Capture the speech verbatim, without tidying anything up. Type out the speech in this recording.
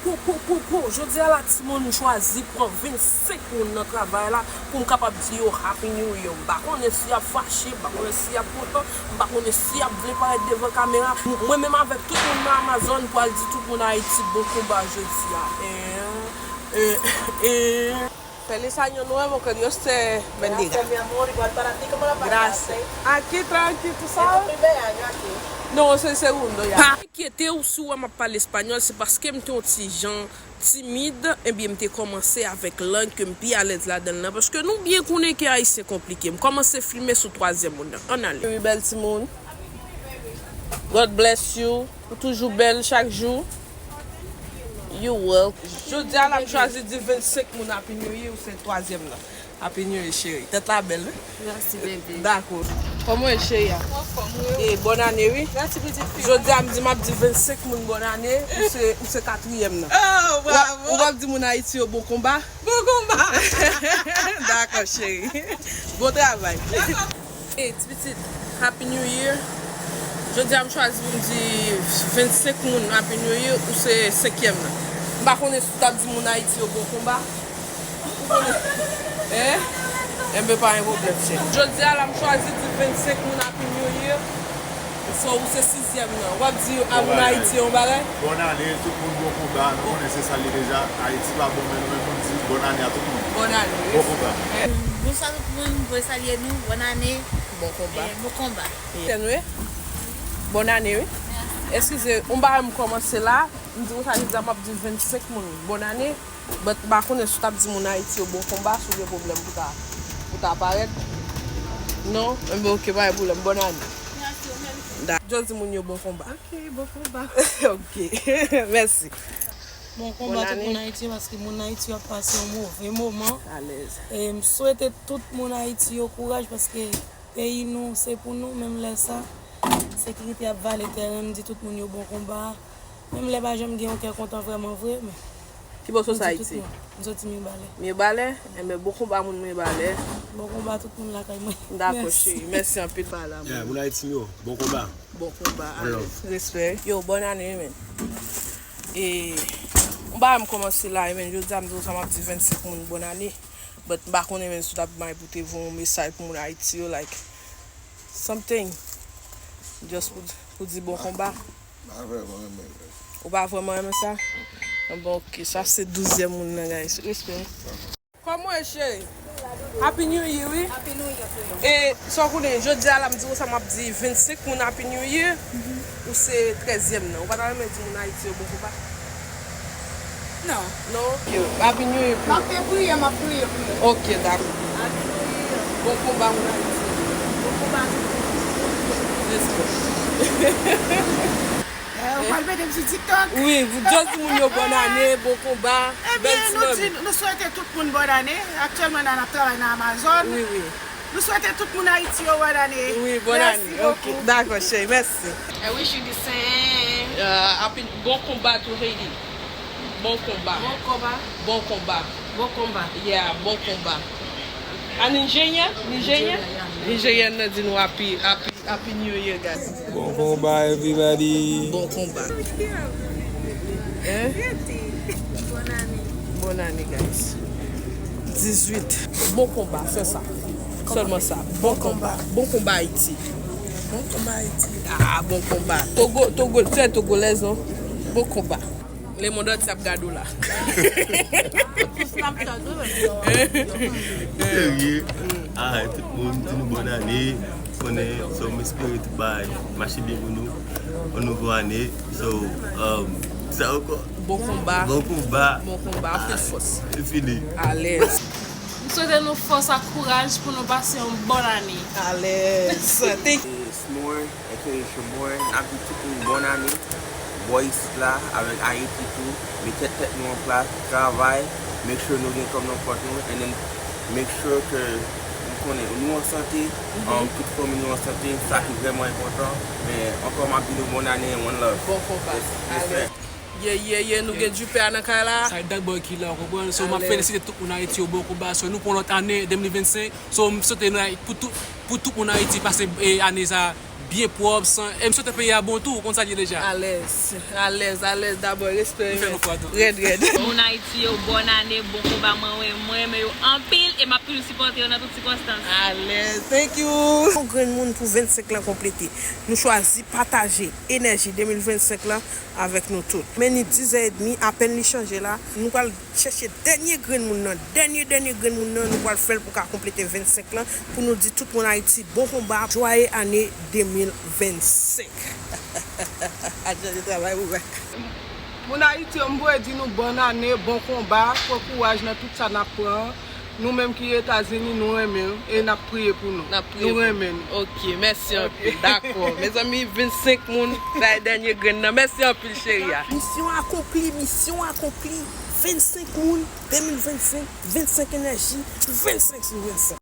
Pou, pou, pou, pou, jodi a la, timoun, m chwazi pran vennsenk moun nan travay la pou m kapab di yo Happy New Year. M pa konnen si y ap fache, m pa konnen si y ap kontan, m pa konnen si y ap vle parèt devan kamera. Mwen menm avèk tout moun nan Amazon pral di tout moun Ayiti bon konba jodi a. Eh, eh, eh. Feliz año nuevo, que Dios te bendiga. Gracias, mi amor, igual para ti, ¿cómo la pasaste? Gracias. Aquí tranqui, tú sabes. Es tu primer año aquí. No, soy segundo ya. Pa enkyete w si w wè m ap pale espanyòl, se paske m te yon ti jan timid, ebyen m te kòmanse avèk lang ke m pi alèz ladan l nan, paske nou byen konnen ke ayisyen konplike. M kòmanse filme sou twazyèm moun nan. Ann ale. Wi, bèl timoun. God bless you. Ou toujou bèl chak jou. You welcome. Jodi a la, m chwazi di vennsenk moun Happy New Year, ou se twazyèm nan. Happy New Year, cheri. Tèt la bèl, wi. Mèsi, baby. Dakò. Kòman w ye, cheri a? Anfòm, wi. E, bòn ane, wi. Mèsi, pitit fi. Jodi a, m di m ap di vennsenk moun bòn ane, ou se, ou se katriyèm nan. Oh, bravo. Ou ap, ou ap di moun Ayiti yo bon konba? Bon konba. Dakò, cheri. Bon travay. Dakò. Hey, ti pitit, Happy New Year. Jodi a m chwazi pou m di vennsenk moun Happy New Year, ou se senkyèm nan. M pa konnen si w t ap di moun Ayiti yo bon konba. Ou konnen? Hein? Enben, pa gen pwoblèm, chè. Jodi a la, m chwazi di vennsenk moun Happy New Year. So, ou se sizyèm nan. W ap di a moun Ayiti yon bagay? Bòn ane, tout moun bon konba. Nou konnen se sa l ye deja. Ayiti pa bon, men nou menm nou di bòn ane a tout moun. Bòn ane. Bon konba. Bonswa tout moun, m voye salye nou. Bòn ane. Bon konba. Eh, bon konba. Tèt nou ye? Bòn ane, wi. Mèsi. Eskize, yon bagay m kòmanse la, m di konsa, jodi a m ap di vennsenk moun bòn ane, but m pa konnen si w t ap di moun Ayiti yo bon konba, si w gen pwoblèm pou ta, pou ta parèt. Non? Enben, oke, pa gen pwoblèm. Bòn ane. Mèsi, ou menm tou. Da-, just di moun yo bon konba. Oke, bon konba. Oke. Mèsi. Bon konba tout moun Ayiti yo, paske moun Ayiti yo ap pase yon move moman. Alèz. E m swete tout moun Ayiti yo kouraj, paske peyi nou, se pou nou, menm lè sa, sekirite ap vale tèren, m di tout moun yo bon konba. Menm lè pa janm gen yon kè kontan vrèman vre, men. Ki bò w soti Ayiti? M soti Mibalè. Mibalè? Enben, bon konba moun Mibalè. Bon konba tout moun lakay mwen. Dakò, cheri. Mèsi anpil pa la. Yeah, moun Ayiti m yo, bon konba. Bon konba, alèz. Respè. Yo, bòn ane, wi, men. E, yon bagay m kòmanse la, wi, men, jodi a m di w sa m ap di vennsenk moun bòn ane. But m pa konnen, men, si w t ap bay pou te voye yon mesaj pou moun Ayiti yo, like, something. Just pou, pou di bon konba. M pa vrèman renmen l. Ou pa vrèman renmen sa? Bon, oke, sa se douzyèm moun nan, guys. Respè. Kòman w ye, cheri? Happy New Year, wi. Happy New Year to you. E, sa w konnen, jodi a la, m di w sa, m ap di vennsenk moun Happy New Year. Ou se trèzyèm nan. Ou pa ta renmen di moun Ayiti yo bon konba? Non. Non? Yo, Happy New Year pou ou. M ap te priye, m ap priye pou yo. Ok, dakò. Happy New Year. Bon konba, moun Ayiti. Bon konba. Respè. Eh, ou pral mete m sou TikTok? Wi, pou just di moun yo bòn ane, bon konba, bèl ti manmi. Ebyen, nou di, nou swete tout moun bòn ane. Aktyèlman, n ap travay nan Amazon. Wi, wi. Nou swete tout moun Ayiti yo bòn ane. Wi, bòn ane. Mèsi bokou. Ok, dakò, cheri, mèsi. I wish you the same. Uh, happy, bon konba to Haiti. Bon konba. Bon konba. Bon konba. Bon konba. Yeah, bon konba. An Nijeryen? Nijeryen? Nijeryen, yeah. Nijeryen nan di nou happy, happy, happy New Year, guys. Bon konba, everybody. Bon konba. Hein? Bòn ane. Bòn ane, guys. Dizuit. Bon konba, se sa. Sèlman sa. Bon konba. Bon konba, Ayiti. Bon konba, Ayiti. Ah, bon konba. Togo, Togo, se Togolèz, non? Bon konba. Lemonn antye ap gade w la. Serye. Ah, tout moun di nou bòn ane. Konnen, so m espere tout bagay mache byen pou nou. Yon nouvo ane. So, um, sa ankò. Bon konba. Bon konba. Bon konba. Anpil fòs. Li fini. Alèz. M swete nou fòs ak kouraj pou nou pase yon bòn ane. Alèz. Thank you. It's more, aka Shamore. N ap di tout moun bòn ane. Bò isit la, avèk Ayiti tou. Mete tèt nou an plas, travay, make sure nou gen kòb nan kont nou, and then make sure ke nou konnen nou an sante, um, tout fanmi nou an sante, sa ki vrèman enpòtan. Men ankò, m ap di nou bòn ane and one love. Bon konba. Respè. Ye, ye, ye, nou gen Dupe a nan kay la. Sa e Dark Boy ki la, w konprann? So, m ap felisite tout moun Ayiti yo, bon konba. So, nou pran lòt ane, de mil vennsenk. So, m swete nou, pou tout, pou tout moun Ayiti pase, eh, ane sa, byen pwòp, san, e m swete peyi a bon tou, ou konn sa l ye deja. Alèz, alèz, alèz dabò, respè. Li fè nou fwa tou. Rèd, rèd. Moun Ayiti yo, bòn ane, bon konba, mwen, mwen, mwen renmen yo anpil, e m ap toujou sipòte yo nan tout sikonstans. Alèz, thank you. Yon grenn moun pou vennsenk lan konplete. Nou chwazi pataje enèji de mil vennsenk lan avèk nou tout. Men ni dizè edmi, apèn li chanje la, nou pral chèche dènye grenn moun nan, dènye, dènye grenn moun nan, nou pral fè l pou ka konplete vennsenk lan, pou nou di tout moun Ayiti, bon konba, jwaye ane de mil vennsenk. Al chèche travay pou wè. Moun Ayiti yo, m voye di nou bòn ane, bon konba, pran kouraj nan tout sa n ap pran. Nou menm ki Etazini, nou renmen l e n ap priye pou nou. N ap priye pou nou. Nou renmen nou. Ok, mèsi anpil. Dakò. Mezanmi, vennsenk moun, sa e dènye grenn nan. Mèsi anpil, cheri a. Misyon akonpli, misyon akonpli. Vennsenk moun, de mil vennsenk, vennsenk enèji, vennsenk sou vennsenk.